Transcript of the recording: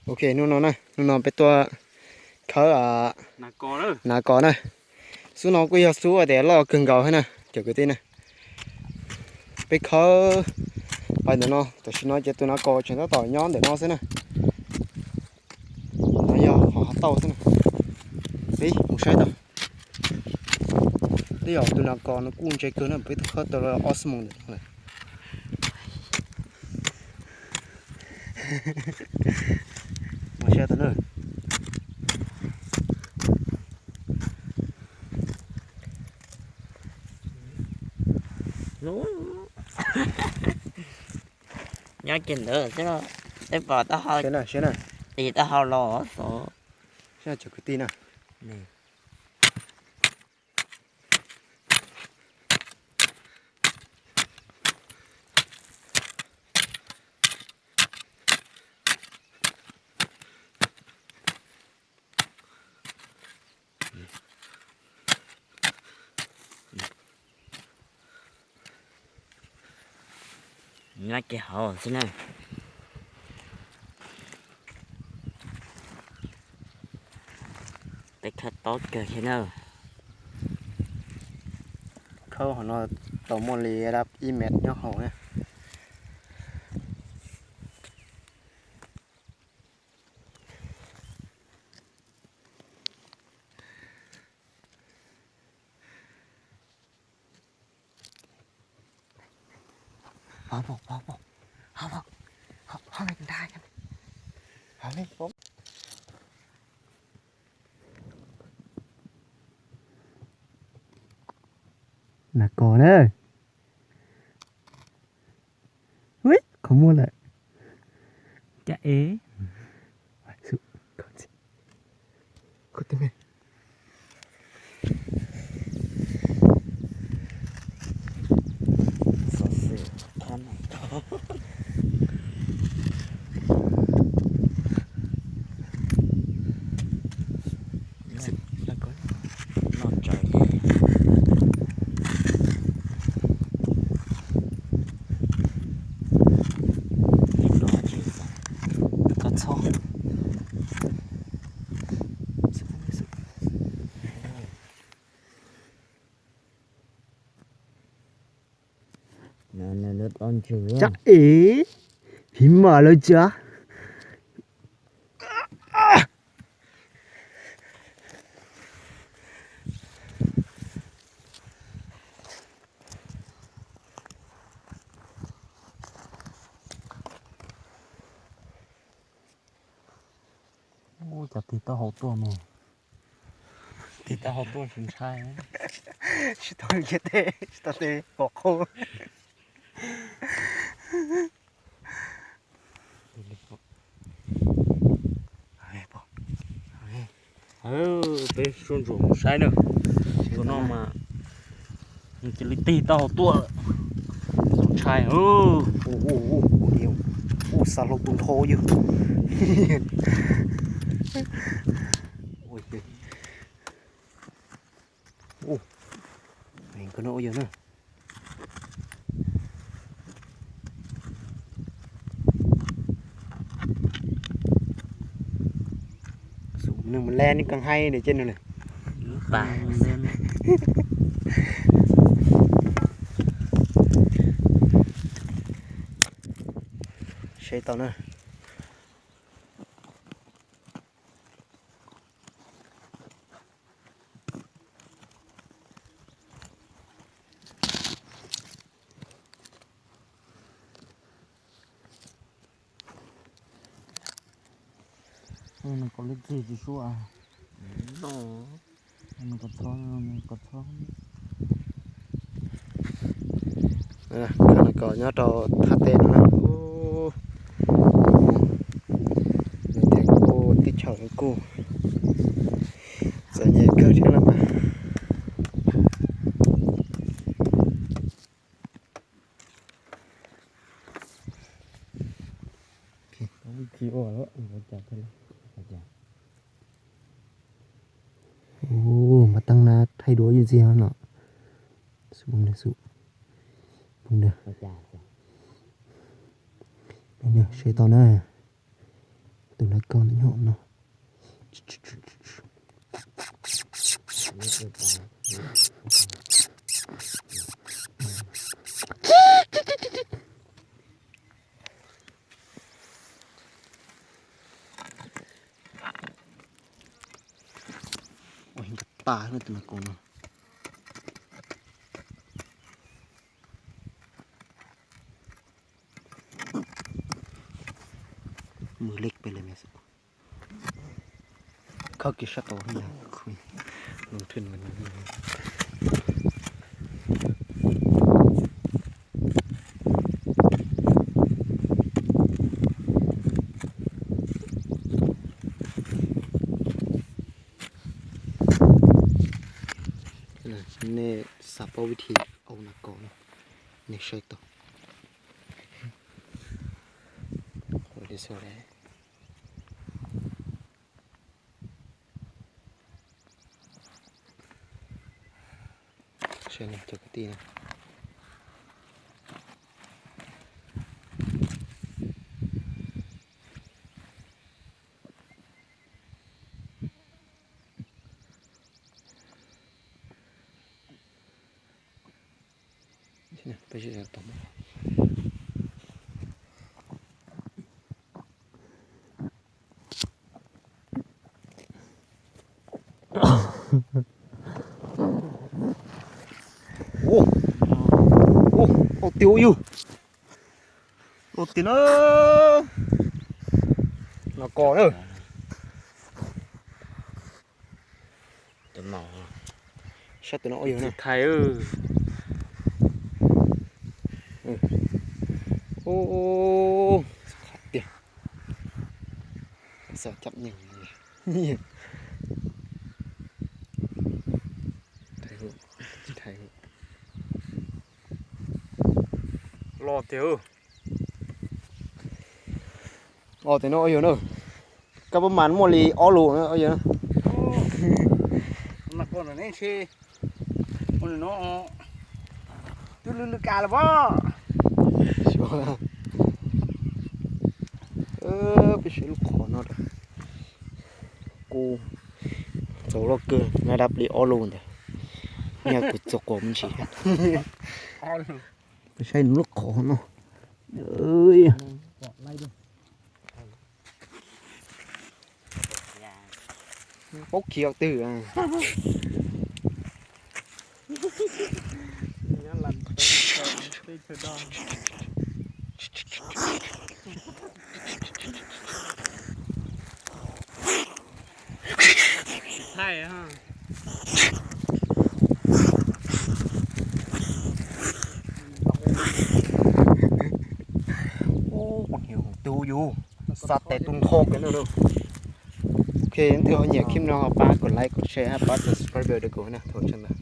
Ok, hnub no na, hnub no peb tuaj khawb nas kos na. Xub no kuj yog xub tias loj kawg nkaus thiab na cov kwv tij na. Peb khawb pais ntawm no, tam sim no ces tus nas kos tseem tab tom nyob ntawm no xwb na. No yog qhov hav tauj xwb na. Ib, mus saib tau. Twb yog tus nas kos no kuj ntse kawg na, peb twb khawb tau ob xuab moos ntawm no lawm. Mus saib tau na. Nyob kiag ntawd xwb, peb pom taub hau, tis taub hau los xwb. Cov kwv tij na. Nyob kiag hauv xwb na. Peb khawb tob kawg thiab na. Khawb hauv no tau muaj li dab ib mev nyob hauv na. Nas kos na. Ui, qhov muag lawm. Cas es. Cas es, phiv mam lawm cas. Ub, cas tig taub hau tuaj no. Tig taub hau tuaj tsis ntshai. Tsis tau ntiaj teb, tsis tau tej pom qhub. Peb soj ntsuam mus saib na. Tus no mas cia li tig taub hau tuaj. Ntshai. Ub, xa hlau tu nrho yog. Ub, koj no ua yog na. Nws mus le nws koj haib nws ces nws. Saib tau na. Nws kom lub txig tsis suab. Nws kom txhob, nws kom txhob. Nws kom nyob rau thaj teb no na. Nws tias kuj teb chaws nws kuj txom nyem kawg thiab los mas. Ub, mas tag na thaij duab ib ntxiag no. Saib tau na. Tus nas kos ntawm nyob hauv no. Ua nkag tas tus nas kos no. Mws lej pem le me xwb. Khawb kiag sab tod. Nej xav paub vib thi au nas kos no, nej saib tau. Saib cov kwv tij na. Ua, ua, ua tiag ua yug. Ua tiag na. Nas kos na. Saib tus no ua yug na. Thais. Ua, ua, ua, tiag. Xav cam nyeeg. Los tiag. Os, tes no ua yog na. Kab pab mas muaj li ob lus na ua yog. Twb lwj lwj kas los pob. Peb saib lub qhov no. Kuv txaus loj kawg, nab dab li ob lus ntawd. Nyaj kuv txaus quav me ntsis. Peb saib lub qhov no. Paub khiav twg. Tus yus xa tes tus nqho kiag no. Ok, leej twg ho nyiam clip no ho pab kom like, kom share, pab subscribe rau kuv na, thov tsaug ntau.